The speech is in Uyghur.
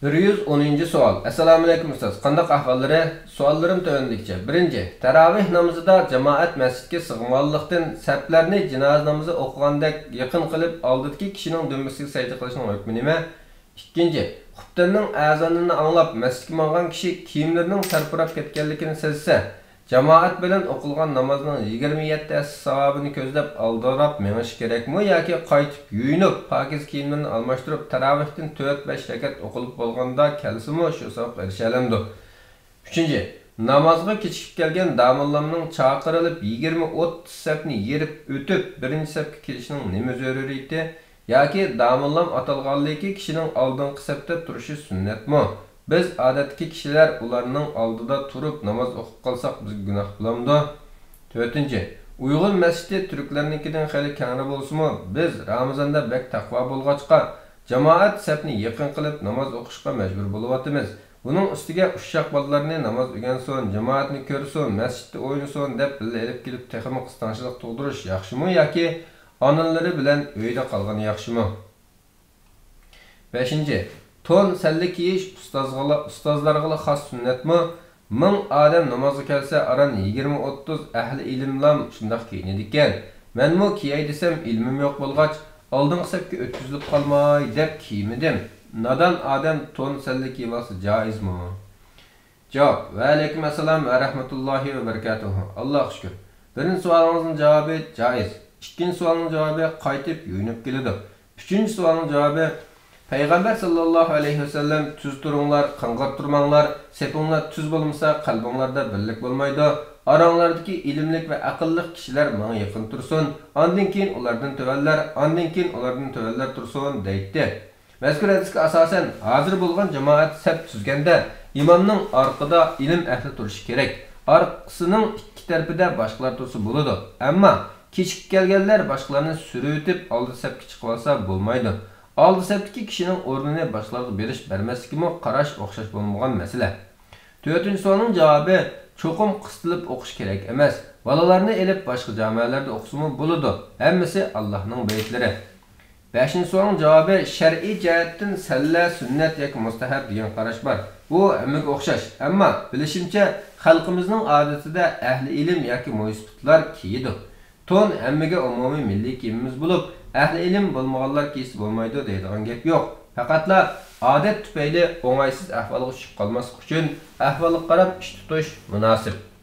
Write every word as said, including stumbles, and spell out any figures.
بىر يۈز ئونىنچى سوئال. ئەسسالامۇئەلەيكۇم ئۇستاز، قانداق ئەھۋاللىرى؟ سوئاللىرىم تۆۋەندىكىچە. بىرىنچى، تەراۋىھ نامىزىدا جامائەت مەسچىتكە سىغمىغانلىقتىن، سەپلەرنى جىنازا نامىزى ئوقۇغاندەك يېقىن قىلىپ، ئالدىدىكى كىشىنىڭ دۈمبىسىگە سەجدە قىلىشنىڭ ھۆكمى نېمە؟ ئىككىنچى، خۇپتەننىڭ ئەزانىنى ئاڭلاپ، مەسچىتكە ماڭغان كىشى كىيىملىرىنىڭ تەرپىراپ كەتكەنلىكىنى سەزسە، جامائەت بىلەن ئوقۇلغان نامازنىڭ يىگىرمە يەتتە ھەسسە ساۋابىنى كۆزلەپ ئالدىراپ مېڭىش كېرەكمۇ ياكى قايتىپ يۇيۇنۇپ، پاكىز كىيىملىرىنى ئالماشتۇرۇپ، تەراۋىھتىن تۆت-بەش رەكەت ئوقۇلۇپ بولغاندا كەلسىمۇ شۇ ساۋابقا ئېرىشەلەمدۇ؟ ئۈچىنچى، نامازغا كېچىكىپ كەلگەن داموللامنىڭ چاقىرىلىپ يىگىرمە-ئوتتۇز سەپنى يېرىپ ئۆتۈپ، بىرىنچى سەپكە كېلىشنىڭ نېمە زۆرۈرىيىتى؟ ياكى داموللام ئاتالغانلىكى كىشىنىڭ ئالدىنقى سەپتە تۇرۇشى سۈننەتمۇ؟ بىز ئادەتتىكى كىشىلەر ئۇلارنىڭ ئالدىدا تۇرۇپ ناماز ئوقۇپ قالساق بىزگە گۇناھ بولامدۇ؟ تۆتىنچى، ئۇيغۇر مەسچىتى تۈركلەرنىڭكىدىن خېلى كەڭرى بولسىمۇ، بىز رامىزاندا بەك تەقۋا بولغاچقا، جامائەت سەپنى يېقىن قىلىپ ناماز ئوقۇشقا مەجبۇر بولۇۋاتىمىز. بۇنىڭ ئۈستىگە ئۇششاق بالىلارنى ناماز ئۆگەنسۇن، جامائەتنى كۆرسۇن، مەسچىتتە ئوينىسۇن دەپ بىللە ئېلىپ كېلىپ تېخىمۇ قىستاڭچىلىق تۇغدۇرۇش ياخشىمۇ ياكى ئانىلىرى بىلەن ئۆيدە قالغىنى ياخشىمۇ؟ بەشىنچى، تون سەللە كىيىش ئۇستازغىلا-، ئۇستازلارغىلا خاس سۈننەتمۇ؟ مىڭ ئادەم نامازغا كەلسە، ئاران يىگىرمە-ئوتتۇز ئەھلى ئىلىملام شۇنداق كىيىنىدىكەن. مەنمۇ كىيەي دېسەم، ئىلمىم يوق بولغاچ، ئالدىنقى سەپكە ئۆتكۈزۈلۈپ قالماي دەپ كىيمىدىم. نادان ئادەم تون سەللە كىيىۋالسا جائىزمۇ؟ جاۋاب، ۋەئەلەيكۇم ئەسسالام ۋە رەھمەتۇللاھى ۋە بەرىكاتۇھۇ. ئاللاھقا شۈكۈر. بىرىنچى سوئالىڭىزنىڭ جاۋابى جائىز. ئىككىنچى سوئالنىڭ جاۋابى قايتىپ يۇيۇنۇپ كېلىدۇ. ئۈچىنچى سوئالنىڭ جاۋابى، پەيغەمبەر ساللاللاھۇ ئەلەيھى ۋەسەللەم، تۈز تۇرۇڭلار، قاڭغىراپ تۇرماڭلار، سېپىڭلار تۈز بولمىسا، قەلبىڭلاردا بىرلىك بولمايدۇ، ئاراڭلاردىكى ئىلىملىك ۋە ئەقىللىق كىشىلەر ماڭا يېقىن تۇرسۇن، ئاندىن كېيىن ئۇلاردىن تۆۋەنلەر، ئاندىن كېيىن ئۇلاردىن تۆۋەنلەر تۇرسۇن، دەيتتى. مەزكۇر ھەدىسكە ئاساسەن، ھازىر بولغان جامائەت سەپ تۈزگەندە، ئىمامنىڭ ئارقىدا ئىلىم ئەھلى تۇرۇشى كېرەك. ئارقىسىنىڭ ئىككى تەرىپىدە باشقىلار تۇرسا بولىدۇ. ئەمما كېچىكىپ كەلگەنلەر باشقىلارنى سۈرۈۋېتىپ، ئالدى سەپكە چىقىۋالسا بولمايدۇ. ئالدى سەپتىكى كىشىنىڭ ئورنىنى باشقىلارغا بېرىش بەرمەسلىكىمۇ قاراش ئوخشاش بولمىغان مەسىلە. تۆتىنچى سوئالنىڭ جاۋابى، چوقۇم قىستىلىپ ئوقۇش كېرەك ئەمەس. بالىلارنى ئېلىپ باشقا جامەلەردە ئوقۇسىمۇ بولىدۇ. ھەممىسى ئاللاھنىڭ بەيتلىرى. بەشىنچى سوئالنىڭ جاۋابى، شەرئىي جەھەتتىن سەللە سۈننەت ياكى مۇستەھەب دېگەن قاراش بار. بۇ ھەممىگە ئوخشاش. ئەمما، بىلىشىمچە، خەلقىمىزنىڭ ئادىتىدە ئەھلى ئىلىم ياكى مۇيسىپىتلار كىيىدۇ. تون ھەممىگە ئومۇمىي مىللىي كىيىمىمىز بولۇپ، ئەھلى ئىلىم بولمىغانلار كىيسە بولمايدۇ دەيدىغان گەپ يوق. پەقەتلا ئادەت تۈپەيلى ئوڭايسىز ئەھۋالغا چۈشۈپ قالماسلىق ئۈچۈن ئەھۋالغا قاراپ ئىش تۇتۇش مۇناسىپ.